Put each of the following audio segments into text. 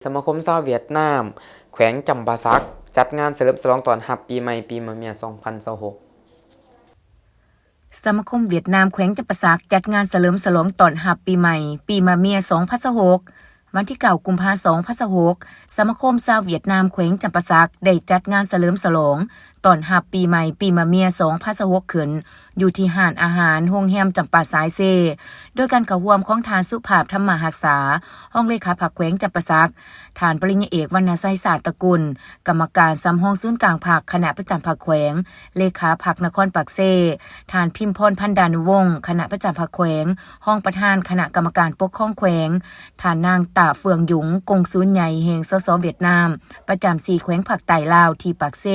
ສະມາຄົມຊາວຫວຽດນາມແຂວງຈຳປາສັກ ຈັດງານສະເຫຼີມສະຫຼອງຕ້ອນຮັບປີໃໝ່ປີມະເມຍສອງພັນຊາວຫົກ. ສະມາຄົມຫວຽດນາມແຂວງຈຳປາສັກ ຈັດງານສະເຫຼີມສະຫຼອງຕ້ອນຮັບປີໃໝ່ປີມະເມຍສອງພັນຊາວຫົກ. ວັນທີເກົ້າ ກຸມພາ ສອງພັນຊາວຫົກ, ສະມາຄົມຊາວຫວຽດນາມແຂວງຈຳປາສັກ ໄດ້ຈັດງານສະເຫຼີມສະຫຼອງຕ້ອນຮັບປີໃໝ່ປີມະເມຍສອງພັນຊາວຫົກ ຂຶ້ນ ຢູ່ທີ່ຮ້ານອາຫານໂຮງແຮມຈຳປາສາຍເຊ, ໂດຍການເຂົ້າຮ່ວມຂອງທ່ານ ສຸພາບ ທຳມະຮັກສາ, ຮອງເລຂາພັກແຂວງຈຳປາສັກ, ທ່ານ ປະລິນຍາເອກ ວັນນະໄຊ ສາດຕະກຸນ, ກຳມະການສຳຮອງສູນກາງພັກ ຄະນະປະຈຳພັກແຂວງ, ເລຂາພັກນະຄອນປາກເຊ, ທ່ານ ພິມພອນ ພັນດານຸວົງ, ຄະນະປະຈຳພັກແຂວງ, ຮອງປະທານຄະນະກຳມະການປົກຄອງແຂວງ, ທ່ານນາງ ຕາເຟືອງ ຍຸງ, ກົງສູນໃຫຍ່ແຫ່ງ ສສ ຫວຽດນາມ ປະຈຳສີ່ແຂວງພາກໃຕ້ລາວທີ່ປາກເຊ,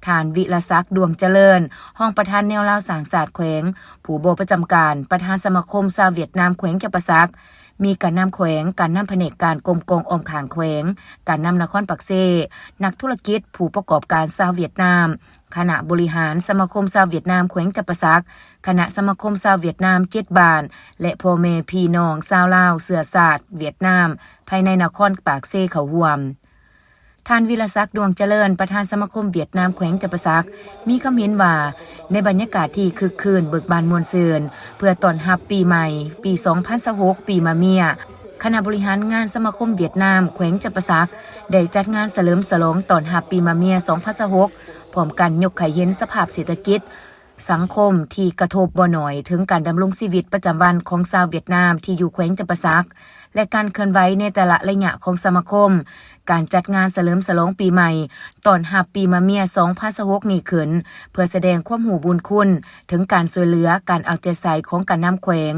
ທ່ານ ວິລະສັກ ດວງຈະເລີນ, ຮອງປະທານແນວລາວສ້າງຊາດແຂວງ, ຜູ້ບໍ່ປະຈຳການ, ປະທານສະມາຄົມຊາວຫວຽດນາມແຂວງຈຳປາສັກ, ມີການນຳແຂວງ, ການນຳພະແນກການກົມກອງອ້ອມຂ້າງແຂວງ, ການນຳນະຄອນປາກເຊ, ນັກທຸລະກິດ, ຜູ້ປະກອບການຊາວຫວຽດນາມ, ຄະນະບໍລິຫານສະມາຄົມຊາວຫວຽດນາມແຂວງຈຳປາສັກ, ຄະນະສະມາຄົມຊາວຫວຽດນາມເຈັດບ້ານ ແລະ ພໍ່ແມ່ພີ່ນ້ອງຊາວລາວເຊື້ອຊາດຫວຽດນາມ ພາຍໃນນະຄອນປາກເຊເຂົ້າຮ່ວມ. ທ່ານ ວິລະສັກ ດວງຈະເລີນ, ປະທານສະມາຄົມຫວຽດນາມແຂວງຈຳປາສັກ ມີຄຳເຫັນວ່າ ໃນບັນຍາກາດທີ່ຄຶກຄື້ນເບີກບານມ່ວນຊື່ນ ເພື່ອຕ້ອນຮັບປີໃໝ່ ປີສອງພັນຊາວຫົກ ປີມະເມຍ, ຄະນະບໍລິຫານງານສະມາຄົມຫວຽດນາມແຂວງຈຳປາສັກ ໄດ້ຈັດງານສະເຫຼີມສະຫຼອງຕ້ອນຮັບປີມະເມຍສອງພັນຊາວຫົກ ພ້ອມກັນຍົກໃຫ້ເຫັນສະພາບເສດຖະກິດ ສັງຄົມທີ່ກະທົບບໍ່ໜ້ອຍເຖິງການດຳລົງຊີວິດປະຈຳວັນຂອງຊາວຫວຽດນາມທີ່ຢູ່ແຂວງຈຳປາສັກ ແລະ ການເຄື່ອນໄຫວໃນແຕ່ລະໄລຍະຂອງສະມາຄົມ, ການຈັດງານສະເຫຼີມສະຫຼອງປີໃໝ່ ຕ້ອນຮັບປີມະເມຍສອງພັນຊາວຫົກນີ້ຂຶ້ນ ເພື່ອສະແດງຄວາມຮູ້ບຸນຄຸນເຖິງການຊ່ວຍເຫຼືອ, ການເອົາໃຈໃສ່ຂອງການນຳແຂວງ,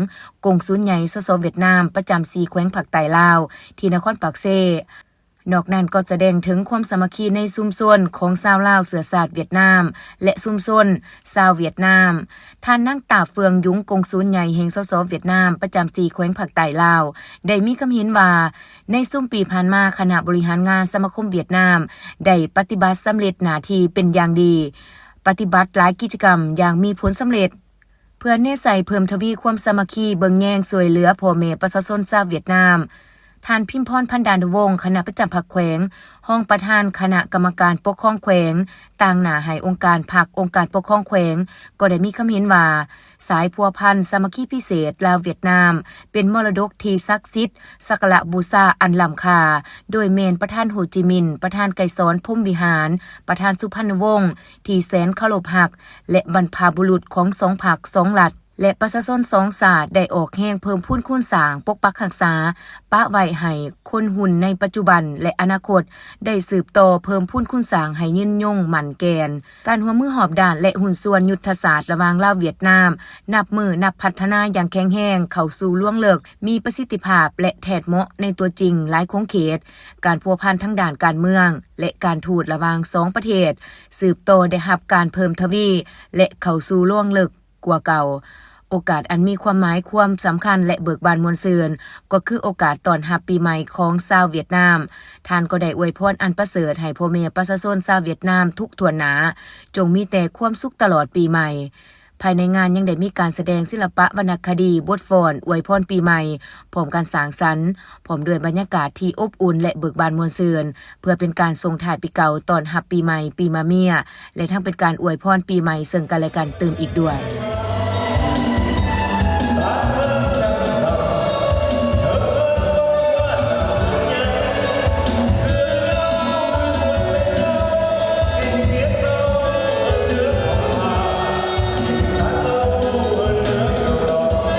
ກົງສູນໃຫຍ່ ສສ ຫວຽດນາມ ປະຈຳສີ່ແຂວງພາກໃຕ້ລາວ ທີ່ນະຄອນປາກເຊ. ນອກນັ້ນກໍສະແດງເຖິງຄວາມສາມັກຄີໃນຊຸມຊົນຂອງຊາວລາວເຊື້ອຊາດຫວຽດນາມ ແລະ ຊຸມຊົນຊາວຫວຽດນາມ. ທ່ານນາງ ຕາເຟືອງ ຍຸງ, ກົງສູນໃຫຍ່ແຫ່ງ ສສ ຫວຽດນາມ ປະຈຳສີ່ແຂວງພາກໃຕ້ລາວ ໄດ້ມີຄຳເຫັນວ່າ ໃນຊຸມປີຜ່ານມາ ຄະນະບໍລິຫານງານສະມາຄົມຫວຽດນາມ ໄດ້ປະຕິບັດສຳເລັດໜ້າທີ່ເປັນຢ່າງດີ, ປະຕິບັດຫຼາຍກິດຈະກຳຢ່າງມີຜົນສຳເລັດ. ເພື່ອແນໃສ່ເພີ່ມທະວີຄວາມສາມັກຄີເບິ່ງແຍງຊ່ວຍເຫຼືອພໍ່ແມ່ປະຊາຊົນຊາວຫວຽດນາມ, ທ່ານ ພິມພອນ ພັນດານຸວົງ, ຄະນະປະຈຳພັກແຂວງ, ຮອງປະທານຄະນະກຳມະການປົກຄອງແຂວງ, ຕາງໜ້າໃຫ້ອົງການພັກ, ອົງການປົກຄອງແຂວງ ກໍໄດ້ມີຄຳເຫັນວ່າ ສາຍພົວພັນສາມັກຄີພິເສດລາວຫວຽດນາມ ເປັນມໍລະດົກທີ່ສັກສິດ, ສັກກາລະບູຊາອັນລ້ຳຄ່າ, ໂດຍແມ່ນປະທານ ໂຮຈິມິນ, ປະທານ ໄກສອນ ພົມວິຫານ, ປະທານ ສຸພັນວົງ, ທີ່ແສນເຄົາລົບຮັກ ແລະ ບັນພະບຸລຸດຂອງສອງພັກ, ສອງລັດ ແລະ ປະຊາຊົນສອງຊາດ ໄດ້ອອກແຮງເພີ່ມພູນຄູນສ້າງ, ປົກປັກຮັກສາ, ປະໄວ້ໃຫ້ຄົນຮຸ່ນໃນປັດຈຸບັນ ແລະ ອະນາຄົດ ໄດ້ສືບຕໍ່ເພີ່ມພູນຄູນສ້າງໃຫ້ຍືນຍົງໝັ້ນແກ່ນ. ການຮ່ວມມືຮອບດ້ານ ແລະ ຫຸ້ນສ່ວນຍຸດທະສາດລະຫວ່າງລາວຫວຽດນາມ ນັບມື້ນັບພັດທະນາຢ່າງແຂງແຮງເຂົ້າສູ່ລວງເລິກ, ມີປະສິດທິພາບ ແລະ ແທດເໝາະໃນຕົວຈິງຫຼາຍຂົງເຂດ. ການພົວພັນທາງດ້ານການເມືອງ ແລະ ການທູດລະຫວ່າງສອງປະເທດ ສືບຕໍ່ໄດ້ຮັບການເພີ່ມທະວີ ແລະ ເຂົ້າສູ່ລວງເລິກກວ່າເກົ່າ. ໂອກາດອັນມີຄວາມໝາຍຄວາມສຳຄັນ ແລະ ເບີກບານມ່ວນຊື່ນ ກໍຄືໂອກາດຕ້ອນຮັບປີໃໝ່ຂອງຊາວຫວຽດນາມ. ທ່ານກໍໄດ້ອວຍພອນອັນປະເສີດໃຫ້ພໍ່ແມ່ປະຊາຊົນຊາວຫວຽດນາມທຸກຖ້ວນໜ້າ ຈົ່ງມີແຕ່ຄວາມສຸກຕະຫຼອດປີໃໝ່. ພາຍໃນງານຍັງໄດ້ມີການສະແດງສິລະປະວັນນະຄະດີ, ບົດຟ້ອນອວຍພອນປີໃໝ່ ພ້ອມການສ້າງສັນ, ພ້ອມດ້ວຍບັນຍາກາດທີ່ອົບອຸ່ນ ແລະ ເບີກບານມ່ວນຊື່ນ ເພື່ອເປັນການສົ່ງທ້າຍປີເກົ່າ, ຕ້ອນຮັບປີໃໝ່, ປີມະເມຍ ແລະ ທັງເປັນການອວຍພອນປີໃໝ່ເຊິ່ງກັນ ແລະ ກັນຕື່ມອີກດ້ວຍ.